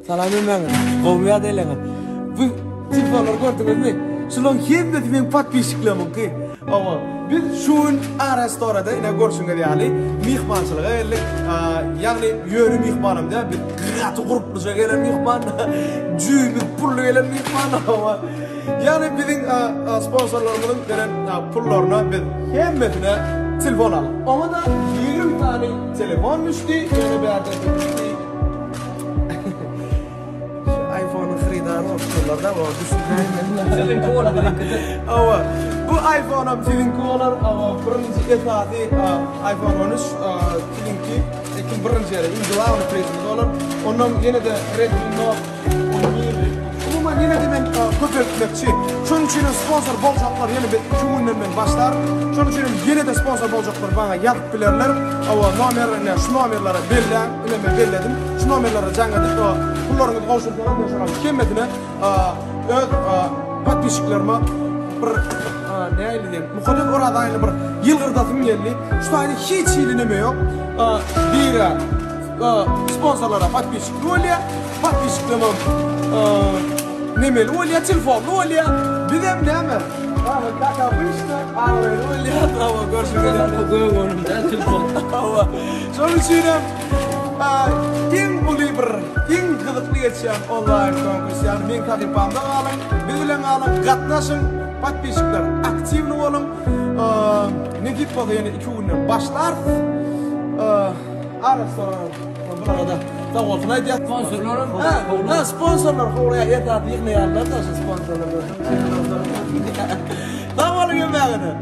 Salam hemmäňize. Gowumy ýagdaýlaryňyz? Bu telefonlary gördüňizmi? Şularyň hemmesi meň podpisçiklerimiňki. Hawa, biz şu gün A restorada ine görşüňiz ýaly myhmançylyga geldik. Ýagny ýöne myhmanam däl, biz gaty gurpluja gelen myhman. Jübimiz pully gelen myhman. Hawa. Ýagny biziň sponsorlarymyzyň beren pullaryna biz hemmesine telefon aldyk. Oňa-da 20 sany telefon düşdi, ýöne bärde düşdi. Şu iPhone-yň hyrydary bolup durlar-da, o düşünýän. Siziňki bolar, biziňki. Hawa, bu iPhone-am siziňki bolar. Hawa, birinji esasy iPhone 13 siziňki, kim birinji ýere, iň glawny prizimiz bolar. Ondan ýene-de Redmi Note 11. Umuman ýene-de men köpeltmekçi. Şonuň üçin hem sponsor boljaklar ýene bir iki günden men başlaryn. Şonuň üçin hem ýene-de sponsor boljaklar maňa ýazyp bilerler. Hawa, nomer ine şu nomerlere belläň. Ine men belledim. Şu nomerlere jaň edip, pullaryňyzy gowşursaňyz men şolaryň hemmesine öz podpisçiklerime bir nähili diýen, mukaddes Oraz aýyny bir ýylgyrdasym geldi. Şu taýda hiç hili neme ýok. Biri sponsorlara podpisçikli bolýar, podpisçiklerem nemeli bolýar, telefonly bolýar. Bizem näme? Hawa, kaka obýçno, abraýly bolýar. Hawa, görşüňiz ýaly. Gök önümde telefon. Hawa. Şonuň üçinem iň uly bir, iň gyzykly geçýän onlaýn konkurs, ýagny meň sahypamda galyň, biz bilen galyň, gatnaşyň, podpisçikler aktiwny boluň. Nesip bolsa ýene 2 günden başlarys. Ara soran bulara-da sag bolsun aýdýas. Sponsorlaram Ha, ha, sponsorlar howlaýar, esasy ýygnaýarlar-da şu sponsorlar. Sag boluň hemmäňize.